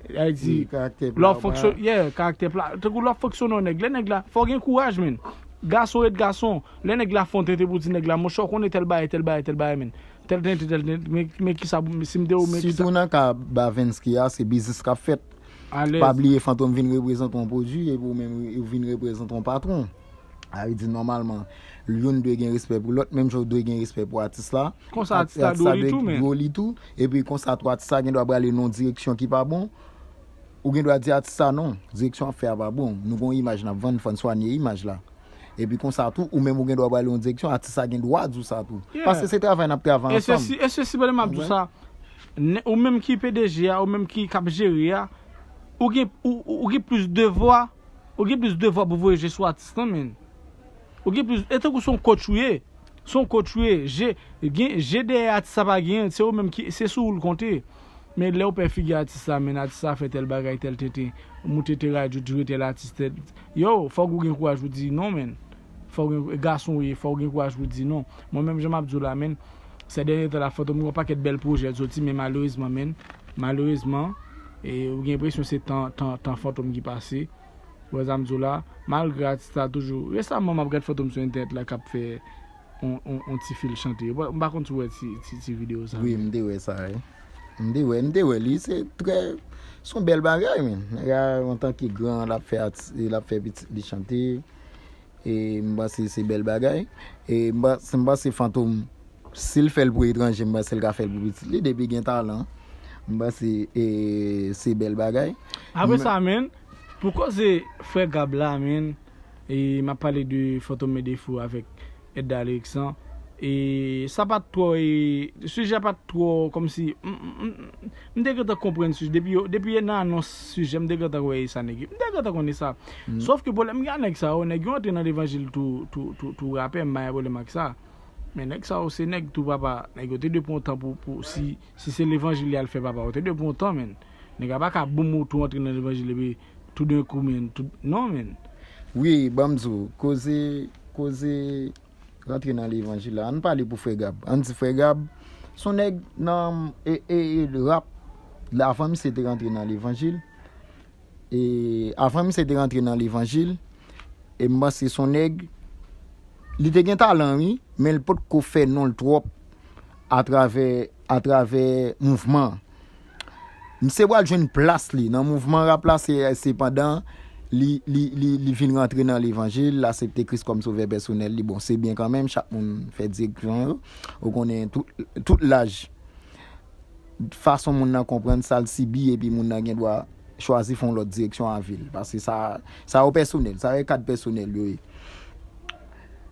Sa vle di, lè w fonksyone, yeah, karaktè pla. Tankou lè w fonksyone yon nèg, lè nèg la, fò w gen kouraj, menn. Gason ret gason. Lè nèg la fè yon tenten pou di nèg la, monchè, w konnen tèl bagay, tèl bagay, tèl bagay, menn. Tèl tenten, tèl tenten, men, men kisa, si m te ou, men kisa. Sitou nan ka Bavensky a, se biznis k ap fèt. Pa bliye Fantom vin reprezante yon pwodui, epi ou menm ou vin reprezante yon patwon. Sa vle di, nòmalman, youn dwe gen respè pou lòt, menm jan w dwe gen respè pou atis la. Konsa atis la dwe li tou, men. Dwe li tou, epi konsa tou atis la gen dwa prale nan yon direksyon ki pa bon. Ou gen dwa di atis la non, direksyon w ap fè a pa bon. Nou gon imaj n ap vann, fò n swanye imaj la. Epi konsa tou, ou menm ou gen dwa prale yon direksyon, atis la gen dwa di w sa tou. Paske se travay n ap travay ansanm. E se si, e se si, pandan m ap di w sa, ou menm ki P D G a, ou menm ki, k ap jere a, ou gen, ou, ou, ou gen plis devwa, ou gen plis devwa pou voye je sou atis lan, menn. Ou gen plis, e tankou se yon coach ou ye, se yon coach ou ye, je, gen, je dèyè atis la pa genyen, se ou menm ki, se sou ou l konte. Men lè w pè figi atis la, menn, atis la fè tèl bagay, tèl tenten, moute tè radyo, di tèl atis, tèl, yo, fòk ou gen kouraj pou di non, menn. Fòk ou gen, gason ou ye, fòk ou gen kouraj pou di non. Mwen menm, jan m ap di w la, menn, sè dènye tan la, Fantom gen yon pakèt bèl pwojè l soti, men malerezman, menn, malerezman, e, ou gen enpresyon se tan, tan, tan Fantom ki pase. Ou wè sa m di w la, malgre atis la toujou, resaman, m ap gad Fantom sou entènèt la k ap fè on, on, on ti fil chante. M pa, m pa konn si w wè ti, ti, ti videyo sa. Wi, m te wè sa, wi. M te wè, m te wè li, se trè, se yon bèl bagay, men. Nèg la, antanke gran, l ap fè ati-, l ap fè pitit li chante. E m panse se bèl bagay. E m panse, m panse Fantom, si l fè l pou etranje, m panse l ka fè l pou pitit li, depi gen talan. M panse, e, se bèl bagay. Apre sa, men, pou koze frè Gab la, men, e m ap pale de Fantom Medefou avèk Edda Lyrics lan. E sa pa t twò, e, sijè a pa t twò, kòmsi, m, m, m, m te gentan konprann sijè. Depi yo, depi yo nan anons sijè, m te gentan wè e sa nèg yo. M te gentan konnen sa. Sòf ke pwoblèm gen ak nèg sa yo, nèg yo antre nan levanjil tou, tou, tou, tou rapè, m pa gen pwoblèm ak sa. Men nèg sa yo, se nèg tou papa, nèg yo te dwe pran tan pou, pou, si, si se levanjil y al fè papa, yo te dwe pran tan, men. Nèg la pa ka boum ou tou antre nan levanjil epi toudenkou, men, tout, non, men. Wi, ban m di w, koze, koze rantre nan levanjil la. Ann pale pou Frè Gab. Ann di Frè Gab, se yon nèg nan, e, e, e, rap la, avan misye te rantre nan levanjil. E, avan misye te rantre nan levanjil, e m panse se yon nèg, li te gen talan, wi, men l potko fè non l twòp atravè, atravè mouvman an. Misye pral jwenn plas li nan mouvman rap la, se, se pandan li, li, li, li vin rantre nan levanjil, l aksepte Kris kòm sovè pèsonèl li. Bon, se byen kanmenm, chak moun fè direksyon yo. Ou konnen tout, tout laj, fason moun nan konprann sa l sibi, epi moun nan gen dwa chwazi fè yon lòt direksyon a vi l. Paske sa, sa yo pèsonèl, sa yo kad pèsonèl yo ye.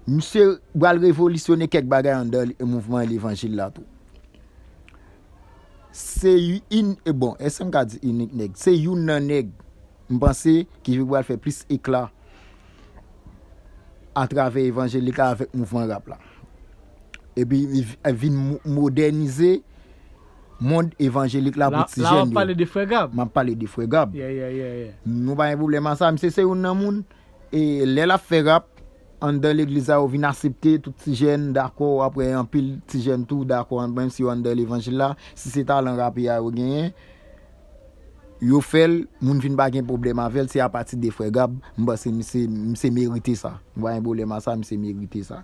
Misye pral revolisyone kèk bagay anndan mouvman levanjil la tou. Se yu- in, e bon, èske m ka di inik nèg? Se youn nan nèg, m panse, ki pral fè plis ekla atravè evanjelik la avèk mouvman rap la. Epi li v- vin mo- modènize mond evanjelik la pou ti jèn yo. La w ap pale de Frè Gab. M ap pale de Frè Gab. Yeah, yeah, yeah, yeah. Nou pa gen pwoblèm a sa, misye se youn nan moun. E lè l ap fè rap, anndan legliz la, yo vin aksepte, tout ti jèn dakò, apre anpil ti jèn tou dakò, menm si yo anndan levanjil la, si se talan rapè a yo genyen, yo fè l, moun vin pa gen pwoblèm avè l, se apati de Frè Gab, m panse misye, misye merite sa. M pa gen pwoblèm a sa, misye merite sa.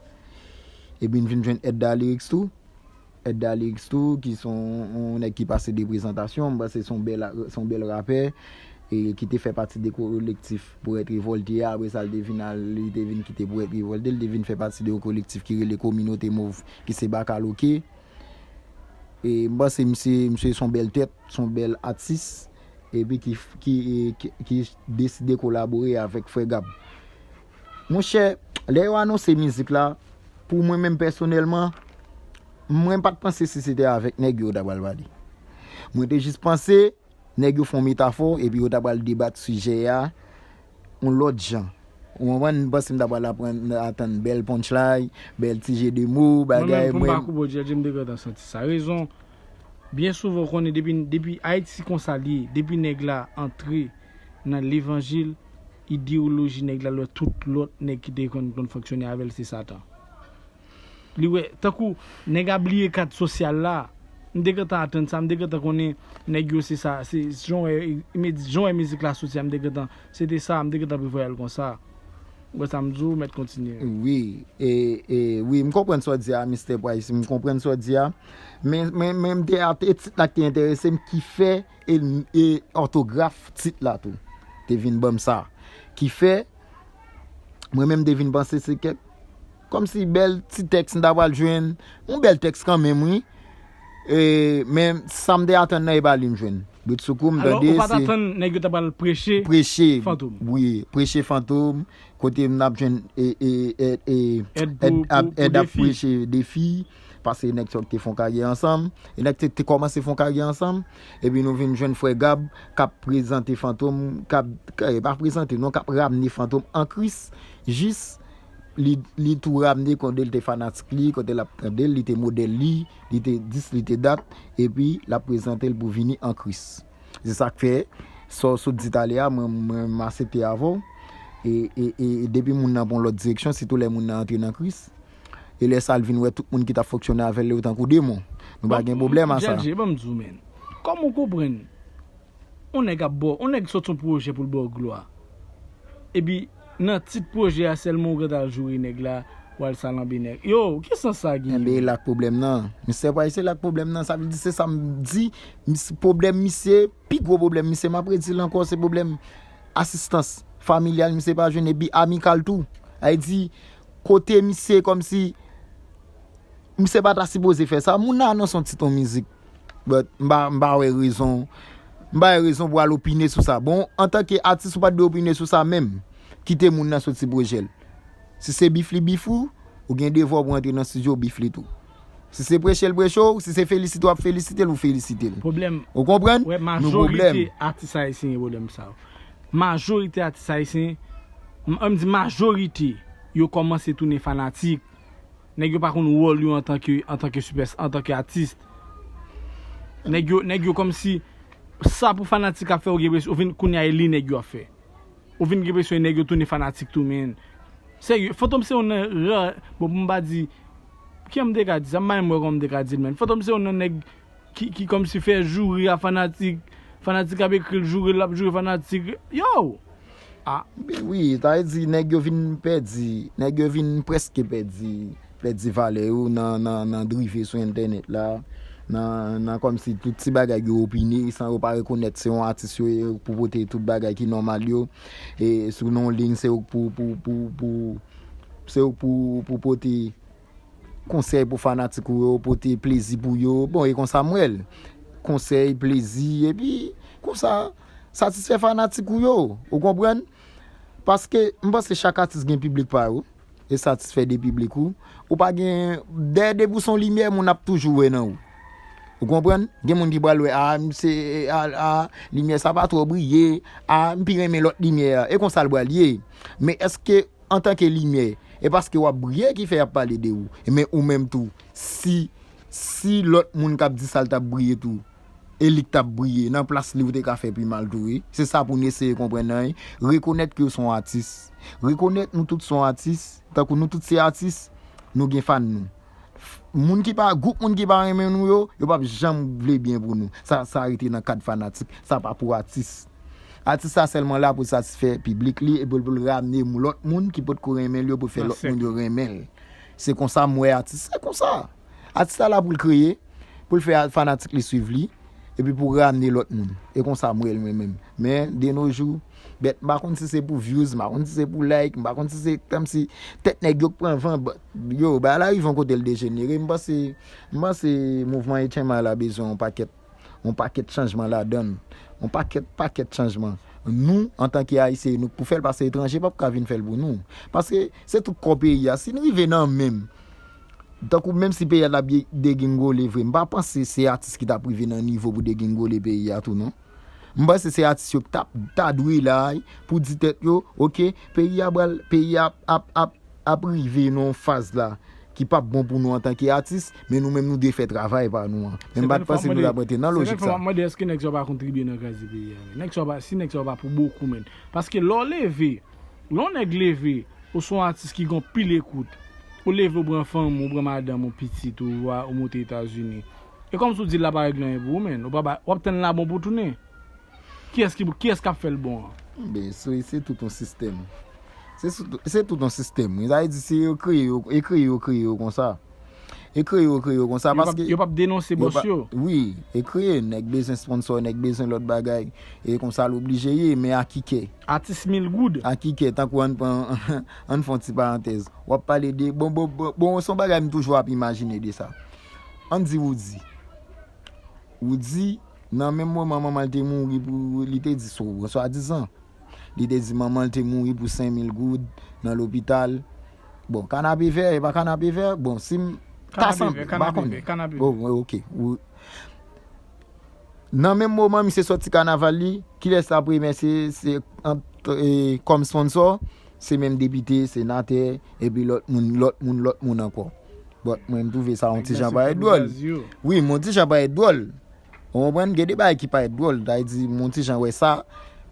Epi n vin jwenn Edda Lyrics tou. Edda Lyrics tou, ki se yon, yon nèg ki pase de prezantasyon, m panse se yon bèl, se yon bèl rapè, e ki te fè pati de kolektif Poèt Revòlte a, apre sa l te vin al, li te vin kite Poèt Revòlte, li te vin fè pati de yon kolektif ki rele Kominote Mov, ki se Bakaloke. E m panse misye, misye se yon bèl tèt, se yon bèl atis, epi ki, ki, ki, ki deside kolabore avèk Frè Gab. Monchè, lè yo anonse mizik la, pou mwen menm pèsonèlman, mwen pa t panse si se te avèk nèg yo yo ta pral pale. Mwen te jis panse nèg yo fè yon metafò epi yo ta pral debat sijè a yon lòt jan. Ou konprann? M panse m ta pral aprann atann bèl punchline, bèl ti je de mo, bagay. Mwen menm, pou m pa koupe w, Djèdjè, m te gentan santi sa. Rezon, byen souvan, w konnen, depi, depi Ayiti konsa l ye, depi nèg la antre nan levanjil, ideyoloji nèg la, lè tout lòt nèg ki te konn, konn fonksyone avè l, se Satan. Li wè, tankou nèg a bliye kad sosyal la. M te gentan atann sa, m te gentan konnen nèg yo se sa, se jan w wè, jan w wè mizik la soti a, m te gentan, se te sa, m te gentan prevwa l konsa. Ou wè sa m di w, mèt kontinye. Wi, e, e, wi, m konprann sa w di a, Mistè Price, m konprann sa w di a. Men, men, men m te, e tit la ki te enterese m, ki fè, e, e òtograf tit la tou te vin ban m sa. Ki fè, mwen menm te vin panse se kèk, kòmsi bèl ti tèks m ta pral jwenn, yon bèl tèks kanmenm, wi. E, men sa m te atann nan, e pa li m jwenn. Britsoukou, m tande, se. Alò, ou pa t atann nèg yo ta pral preche, preche, Fantom? Wi, preche Fantom, kote m ap jwenn, e, e, èd, e, èd pou, èd pou, pou ap, pou èd ap Defi. Preche Defi, paske nèg sa yo te fè yon karyè ansanm, e nèg te, te kòmanse fè yon karyè ansanm, epi nou vin jwenn Frè Gab k ap prezante Fantom, k ap, k, e pa prezante, non, k ap ramne Fantom an Kris, jis li, li tou ramne kote l te fanatik li, kote l ap tande l, li te modèl li, li te dis, li te dat, epi l ap prezante l pou vini an Kris. Se sa k fè, sa w sot di talè a, mwen, mwen, m aksepte avè w. E, e, e, e depi moun nan pran lòt direksyon, sitou lè moun nan antre nan Kris. E lè sa, l vin wè tout moun ki t ap fonksyone avè l yo tankou demon. Nou pa gen pwoblèm a sa. Djèdjè, ban m di w, men. Kòman w konprann? On nèg ap ba w, on nèg sot yon pwojè pou l ba w glwa. Epi, nan tit pwojè a sèlman ou gentan al joure nèg la, w al salanbe nèg. Yo, ki sans sa genyen? Enben, e la k pwoblèm nan. Mistè Pway, se la k pwoblèm nan. Sa vle di, se sa m di, mis-, pwoblèm misye, pi gwo pwoblèm misye, m ap redi l ankò, se pwoblèm asistans familyal misye pa jwenn, epi amikal tou. Sa vle di, kote misye kòmsi, misye pa ta sipoze fè sa. Moun nan anonse yon tit yon mizik. But m pa, m pa wè rezon, m pa wè rezon pou al opine sou sa. Bon, antanke atis, ou pa t dwe opine sou sa menm. Kite moun nan soti pwojè l. Si se bif li bif ou, ou gen devwa pou antre nan estidyo bif li tou. Si se preche l preche w, si se felisite w ap felisite l, ou felisite l. Pwoblèm. Ou konprann? Wè, nou pwoblèm. Majorite atis ayisyen gen pwoblèm sa yo. Majorite atis ayisyen, m, m di majorite, yo kòmanse tounen fanatik. Nèg yo pa konn wòl yo antanke, antanke sipè, antanke atis. Nèg yo, nèg yo kòmsi sa pou fanatik ap fè, ou gen enpresyon, ou vin kounye a e li nèg yo ap fè. Ou vin gen enpresyon nèg yo tounen fanatik tou, men. Serye, Fantom se youn nan ra, bon, pou m pa di, kijan m te ka di sa, m pa menm wè kòman m te ka di l, men. Fantom se youn nan nèg ki, ki kòmsi fè joure a fanatik, fanatik ap ekri l, joure l, l ap joure fanatik. Yo! Ah. Wi, sa vle di nèg yo vin pèdi, nèg yo vin prèske pèdi, pèdi valè yo nan, nan, nan drive sou entènèt la, nan, nan kòmsi tout ti bagay yo opine, san yo pa rekonèt se yon atis yo ye pou pote tout bagay ki nòmal yo, e sou nan yon liy se yo k pou, pou, pou, pou, se yo k pou, pou pote konsèy pou fanatik ou yo, pote plezi pou yo. Bon, e konsa m wè l. Konsèy, plezi, epi konsa, satisfè fanatik ou yo. Ou konprann? Paske m panse chak atis gen piblik pa yo. E satisfè de piblik ou. Ou pa gen, dèyè depi w se yon limyè, moun ap toujou wè nan ou. Ou konprann? Gen moun ki pral wè, a, m se, a, a, limyè sa pa twò briye, a, m pi renmen lòt limyè a. E konsa l pral ye. Men èske, antanke limyè, e paske w ap briye ki fè y ap pale de ou? E men ou menm tou, si, si lòt moun k ap di sa l t ap briye tou, e li k t ap briye, nan plas li ou te ka fè pi mal tou, wi. Se sa pou n eseye konprann nan, wi. Rekonèt ke w se yon atis. Rekonèt nou tout se yon atis, tankou nou tout se atis, nou gen fan nou. Moun ki pa, gwoup moun ki pa renmen nou yo, yo p ap janm vle byen pou nou. Sa, sa rete nan kad fanatik, sa pa pou atis. Atis la sèlman la pou l satisfè piblik li, epi pou l ramne lòt moun ki potko renmen l yo, pou l fè lòt moun yo renmen l. Se konsa m wè atis, se konsa. Atis la la pou l kreye, pou l fè fanatik li swiv li, epi pou ramne lòt moun. E konsa m wè l mwen menm. Men, de nos jours, bèt, m pa konn si se pou views, m pa konn si se pou like, m pa konn si se kòmsi tèt nèg yo k pran van, but, yo, bagay la rive yon kote l dejenere. M panse, m panse mouvman H M I la bezwen yon pakèt, yon pakèt chanjman ladan l. Yon pakèt, pakèt chanjman. Nou, antanke Ayisyen, nou k pou fè l, paske etranje p ap ka vin fè l pou nou. Paske se tout kò peyi a. Si n rive nan menm, tankou menm si peyi a t ap ye-, degingole vre, m pa panse se atis ki t ap rive nan nivo pou degingole peyi a tou, non. M panse se atis yo ki t ap, ta dwe la, pou di tèt yo, oke, peyi a pral, peyi a ap, ap, ap, ap rive nan yon faz la ki p ap bon pou nou antanke atis, men nou menm nou dwe fè travay pa nou an. Men m pa t panse nou t ap rete nan lojik sa. Se kèk fwa m ap mande èske nèg sa yo pa kontribye nan kraze peyi a, men. Nèg sa yo pa, si nèg sa yo pa pou bokou, men. Paske lè w leve, lè yon nèg leve, ou se yon atis ki gen anpil ekout, ou leve, ou pran fanm ou, ou pran madanm ou, pitit ou, ou a, ou moute Etazini. E kòmsi w di l la pa regle anyen pou ou, men. Ou pa ba, w ap tann l la bon pou tounen. Kiyès ki, kiyès k ap fè l bon an? Ben, se, se tout yon sistèm. Se sou-, se tout yon sistèm. Wi, sa vle di se yo kreye yo, e kreye yo kreye yo konsa. E kreye yo kreye yo konsa, paske yo p ap denonse bòs yo. Wi, e kreye, nèg bezwen sponsò, nèg bezwen lòt bagay. E konsa l oblije ye, men a ki kè? Atis mil goud. A ki kè, tankou ann pran, ann fè yon ti parantèz. W ap pale de, bon, bon, bon, bon, se yon bagay m toujou ap imajine de sa. Ann di Roody. Roody, nan menm moman manman l te mouri pou, li te di sou, swadizan. Li te di manman l te mouri pou senk mil goud nan lopital. Bon, kanapevè, e pa kanapevè? Bon, si m ta sanble, m pa konnen. Kanapevè, kanapevè. Bon, bon, oke. Ou, nan menm moman, misye sòti kanaval li, kilès l ap remèsye? Se, ant, e, kòm sponsò, se menm depite, senatè, epi lòt moun, lòt moun, lòt moun ankò. But mwen, m twouve sa yon ti jan parèt dwòl. Wi, m yon ti jan parèt dwòl. Ou konprann? Gen de bagay ki parèt dwòl, sa vle di, m yon ti jan wè sa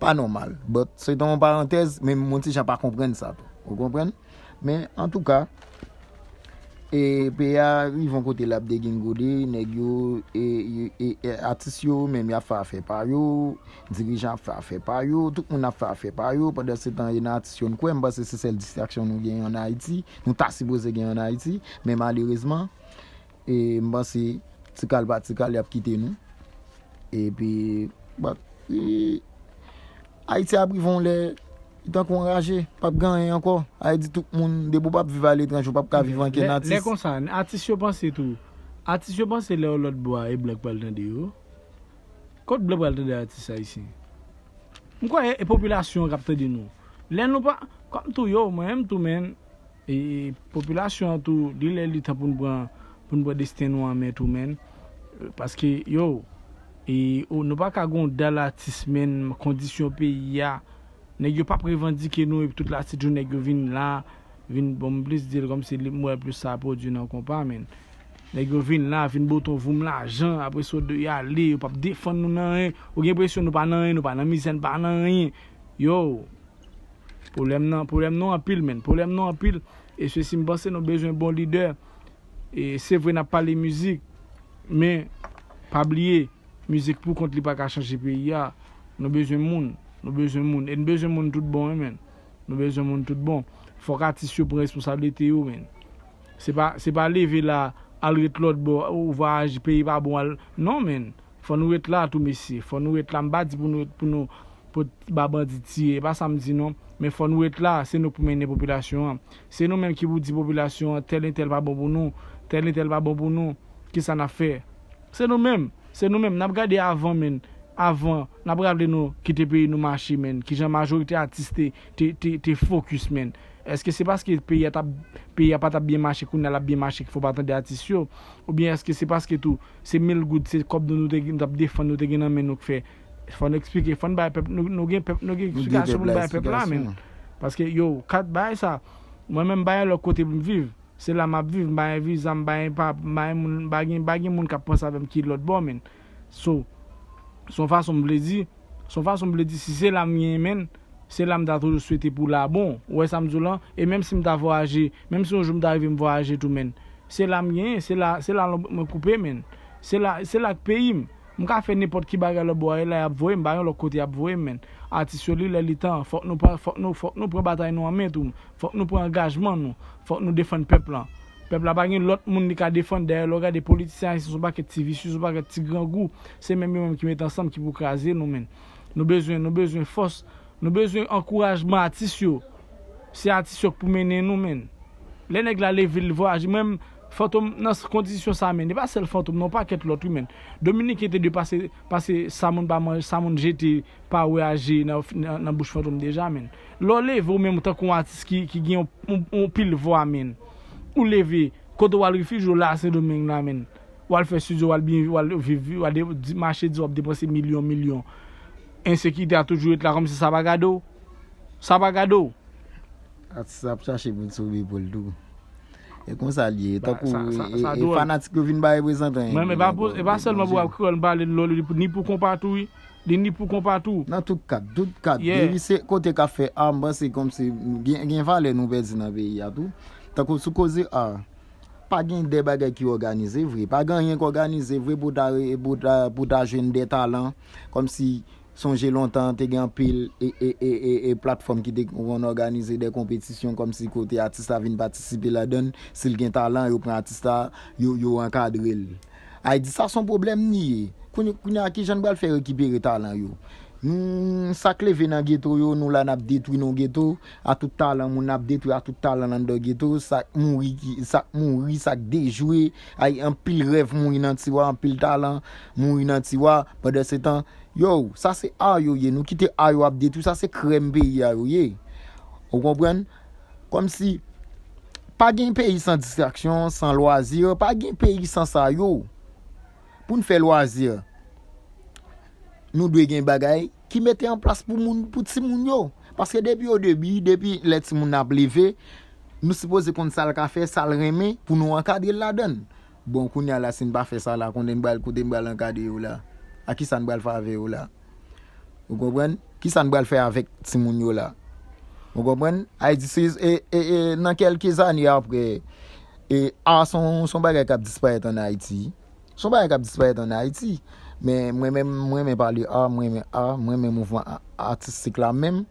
pa nòmal. But se te yon parantèz, men m yon ti jan pa konprann sa tou. Ou konprann? Men, antouka, e, peyi a rive yon kote l ap degingole, nèg yo, e, e, e, e, atis yo, menm y ap fè afè pa yo, dirijan ap fè afè pa yo, tout moun ap fè afè pa yo, pandan se tan, e nan atis yo n kwè, m panse se sèl distraksyon nou genyen ann Ayiti, nou ta sipoze genyen ann Ayiti, men malerezman, e, m panse, ti kal pa ti kal, y ap kite nou. Epi, but, e, Ayiti ap rive yon lè, li tankou yon raje, p ap gen anyen ankò. Sa vle di tout moun, depi w p ap viv aletranje, w p ap ka viv ankenn atis. Lè konsa, atis yo panse tou. Atis yo panse lè yo lòt bò a, e blan k pral tande yo. Kot blan pral tande atis ayisyen? M kwè e popilasyon an k ap tande nou. Lè nou pa, kòm tou yo, mwen menm tou, men, e popilasyon an tou, li lè li tan pou n pran, pou n pran desten nou an men tou, men. Paske, yo, e, o, nou pa ka gon dal atis, men, kondisyon peyi a, nèg yo p ap revandike nou, epi tout la, se jou nèg yo vin la, vin, bon, m plis di l kòmsi li, m wè plis sa pwodui nan konpa, men. Nèg yo vin la, vin bote yon voum lajan, apre sa, yo ale, yo p ap defann nou nan anyen. Ou gen enpresyon nou pa nan anyen, nou pa nan mizè, nou pa nan anyen. Yo, pwoblèm nan, pwoblèm nou anpil, men. Pwoblèm nou anpil. E sesi, m panse nou bezwen bon lidè. E se vre n ap pale mizik, men pa bliye, mizik pou kont li pa ka chanje peyi a. Nou bezwen moun, nou bezwen moun. E n bezwen moun tout bon, wi, men. Nou bezwen moun tout bon. Fòk atis yo pran responsablite yo, men. Se pa, se pa leve la, al ret lòt bò, ou vwayaje, peyi pa bon, al. Non, men. Fò nou ret la tou, mesye. Fò nou ret la. M pa di pou nou ret, pou nou, pou ba bandi tiye. E pa sa m di, non. Men fò nou ret la. Se nou k pou mennen popilasyon an. Se nou menm ki pou di popilasyon an, tèl entèl pa bon pou nou, tèl entèl pa bon pou nou. Kisa n ap fè? Se nou menm. Se nou menm. N ap gade avan, men. Avan, n ap raple nou kite peyi nou mache, men. Kijan majorite atis te, te, te, te fokis, men. Èske se paske peyi a t ap, peyi a pa t ap byen mache, kounye a l ap byen mache, ki fè w pa tande atis yo? Oubyen èske se paske tou, se mil goud, se kòb nou, nou te, nou t ap defann, nou te gen nan men nou k fè? Fò n eksplike, fò n bay pèp, nou, nou gen pèp, nou gen eksplikasyon pou n bay pèp la, men. Paske, yo, kat bagay sa, mwen menm, m pa gen lòt kote pou m viv. Se la m ap viv, m pa gen viza, m pa gen pa, m pa gen moun, m pa gen, m pa gen moun k ap panse avè m ki lòt bò, men. So, se yon fason m vle di, se yon fason m vle di, si se la m genyen, men, se la m ta toujou swete pou la bon. Ou wè sa m di w lan? E menm si m ta vwayaje, menm si yon jou m ta rive m vwayaje tou, men, se la m genyen, se la, se la mwen koupe, men. Se la, se la k peyi m. M ka fè nenpòt ki bagay lòt bò a, e la y ap voye m, pa gen lòt kote y ap voye m, men. Atis yo, li lè li tan, fòk nou pran, fòk nou, fòk nou pran batay nou an men tou. Fòk nou pran angajman nou. Fòk nou defann pèp lan. Pèp la pa gen lòt moun li ka defann. Dayè, lè w gade politisyen ayisyen, se yon pakèt ti visye, se yon pakèt ti grangou. Se menm yo menm ki mete ansanm ki pou kraze nou, men. Nou bezwen, nou bezwen fòs. Nou bezwen ankourajman atis yo. Se atis yo k pou mennen nou, men. Lè nèg la leve, l vwayaje. Mwen menm, Fantom nan s-, kondisyon sa, men. E pa sèl Fantom, non, pakèt lòt, wi, men. Dominiken te dwe pase, pase sa moun pa manje, sa moun jete, pa wè aje nan, nan, nan bouch Fantom deja, men. Lè w leve, ou menm, tankou yon atis ki, ki gen yon, yon, yon pil vwa, men. Ou leve, kote w al refijye w la, Sendomeng la, men. W al fè estidyo, w al byen, w al viv, w al de-, di-, mache di w ap depanse milyon, milyon. Ensekirite a toujou ret la, kòmsi sa pa gade w. Sa pa gade w. Atis la ap chache pou l sove po l tou. E konsa l ye. Tankou e, e, e fanatik yo vin ba reprezantan. Mwen, men pa pou, e pa sèlman pou rap kreyòl m pale, lò li ni pou konpa tou, wi. Li ni pou konpa tou. Nan tout kad, tout kad. Yeah. Depi se kote k ap fè a, m panse kòmsi gen, gen valè nou pèdi nan peyi a tou. Tankou sou koze a, pa gen de bagay ki òganize vre. Pa gen anyen k òganize vre pou ta re-, pou ta, pou ta jwenn de talan. Kòmsi sonje lontan, te gen anpil e, e, e, e, e platfòm ki te konn òganize de konpetisyon kòmsi kote atis la vin patisipe ladan l. Si l gen talan, yo pran atis la, yo, yo ankadre l. Ay di sa se yon pwoblèm li ye. Kounye, kounye a, kijan n pral fè rekipere talan yo? Hmm, sa k leve nan geto yo, nou la n ap detwi nan geto, a tout talan moun n ap detwi, a tout talan anndan geto, sa k mouri, ki, sa k mouri, sa k dejwe, ay anpil rèv mouri nan tiwa, anpil talan mouri nan tiwa, pandan se tan, yo, sa se a yo ye, nou kite a yo ap detwi, sa se krèm peyi a yo ye. Ou konprann? Kòmsi, pa gen peyi san distraksyon, san lwazi, pa gen peyi san sa yo. Pou n fè lwazi, nou dwe gen bagay ki mete an plas pou moun, pou timoun yo. Paske depi o debi, depi lè timoun nan ap leve, nou sipoze konn sa l ka fè, sa l renmen, pou nou ankadre l ladan l. Bon, kounye a la, si n pa fè sa la, konnen n pral, kote n pral ankadre yo la? A kisa n pral fè avè yo la? Ou konprann? Kisa n pral fè avèk timoun yo la? Ou konprann? Ayiti se, e, e, e, nan kèlke zane apre, e, a se yon, se yon bagay k ap disparèt ann Ayiti. Se yon bagay k ap disparèt ann Ayiti. Men mwen menm, mwen renmen pale a, mwen renmen a, mwen renmen mouvman a-, atistik la menm.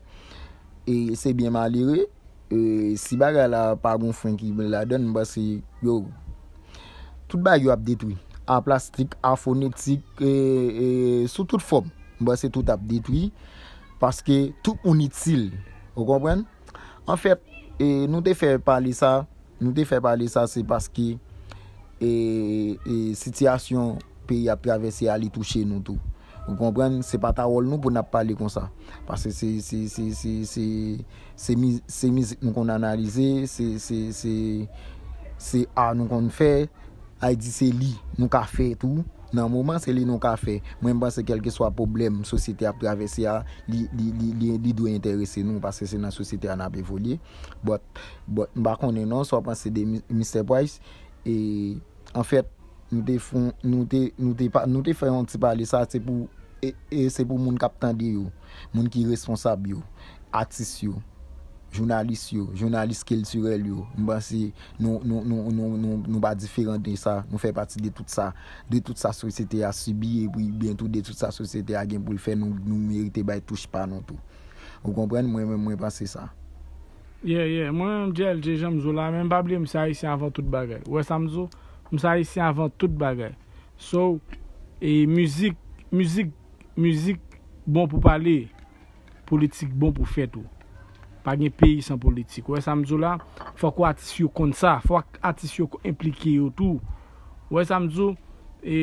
E se byen malere. E si bagay la pa gon fren ki ladan l, m panse, yo, tout bagay yo ap detwi. A plastik, a fonetik, e, e, sou tout fòm. M panse tout ap detwi. Paske tout moun itil. Ou konprann? Anfèt, e, nou te fè pale sa, nou te fè pale sa, se paske, e, e, sitiyasyon peyi ap travèse a, li touche nou tou. Ou konprann? Se pa ta wòl nou pou n ap pale konsa. Paske se, se, se, se, se, se mi-, se mizik nou konn analize, se, se, se, se a nou konn fè. Ayiti se li nou ka fè tou. Nan moman, se li nou ka fè. Mwen, m panse kèlkeswa pwoblèm sosyete ap travèse a, li, li, li, li, li dwe enterese nou, paske se nan sosyete a n ap evolye. But, but, m pa konnen non, sa w panse de Mi-, Mister Price? E, anfèt, nou te fon, nou te, nou te pa, nou te fè yon ti pale sa, se pou, e, e se pou moun k ap tande yo, moun ki responsab yo, atis yo, jounalis yo, jounalis kiltirèl yo. M panse nou, nou, nou, nou, nou, nou pa diferan de sa, nou fè pati de tout sa, de tout sa sosyete a sibi, epi byen tou de tout sa sosyete a gen pou l fè, nou, nou merite bay touch pa nou tou. Ou konprann? Mwen menm, mwen panse sa. Yeah, yeah. Mwen menm, J L J, jan m di w la, men pa bliye m se Ayisyen avan tout bagay. Ou wè sa m di w? M se Ayisyen avan tout bagay. So, e mizik, mizik, mizik bon pou pale, politik bon pou fè tou. Pa gen peyi san politik. Ou wè sa m di w la? Fòk atis yo konn sa. Fòk atis yo enplike yo tou. Ou wè sa m di w? E,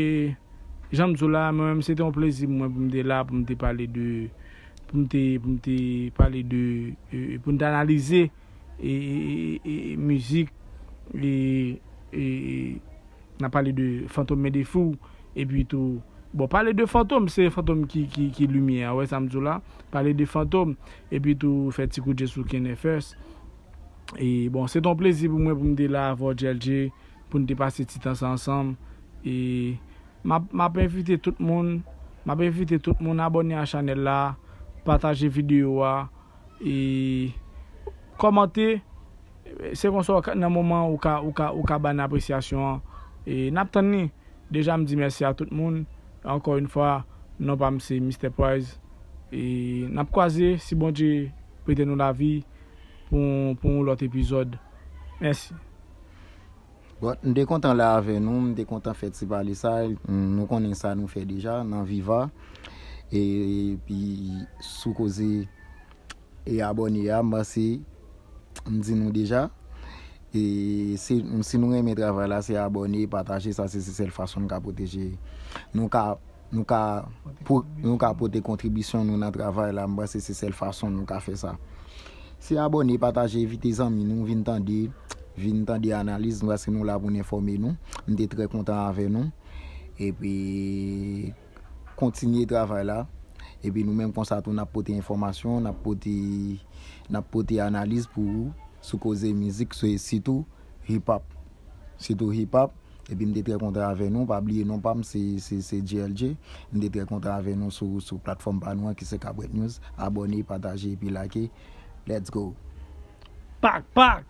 jan m di w la, mwen menm, se te yon plezi pou mwen pou m te la, pou m te pale de, pou m te, pou m te pale de, e, pou n te analize e, e, e, e mizik, e, e, e n ap pale de Fantom Mendefou, epi tou, bon, pale de Fantom, se Fantom ki, ki, ki limyè a, wè sa m di w la, pale de Fantom, epi tou fè ti kout je sou Kenny First. E bon, se t on plezi pou mwen pou m te la avè w, J L J, pou n te pase ti tan sa ansanm. E m ap, m ap envite tout moun, m ap envite tout moun abòne a chanèl la, pataje videyo a, e kòmante. Se konsa w ka, nan moman ou ka, ou ka, ou ka ba n apresyasyon an. E n ap tann li. Deja m di mèsi a tout moun. Ankò yon fwa, non pa m se Mister Price. E n ap kwaze, si Bondye prete nou lavi pou, pou yon lòt epizòd. Mèsi. Bon, m te kontan la avè nou, m te kontan fè ti pale sa, nou konnen sa nou fè deja nan Viva. Epi sou koze e abòne a, m panse m di nou deja. E se, si nou renmen travay la, se abòne, pataje, sa se, se sèl fason nou ka pwoteje. Nou ka, nou ka, nou ka pote kontribisyon nou nan travay la, m panse se sèl fason nou ka fè sa. Se abòne, pataje, envite zanmi nou, vin tande, vin tande analiz nou, paske nou la pou n enfòme nou. M te trè kontan avè nou. Epi, kontinye travay la. Epi nou menm konsa tou, n ap pote enfòmasyon, n ap pote, n ap pote analiz pou ou sou koze mizik, sou, sitou hip hop. Sitou hip hop. Epi m te trè kontan avè nou. Pa bliye non pa m, se, se, se J L J. M te trè kontan avè nou sou, sou platfòm pa nou an ki se Kabwèt News. Abòne, pataje epi like. Let's go! Pak, pak!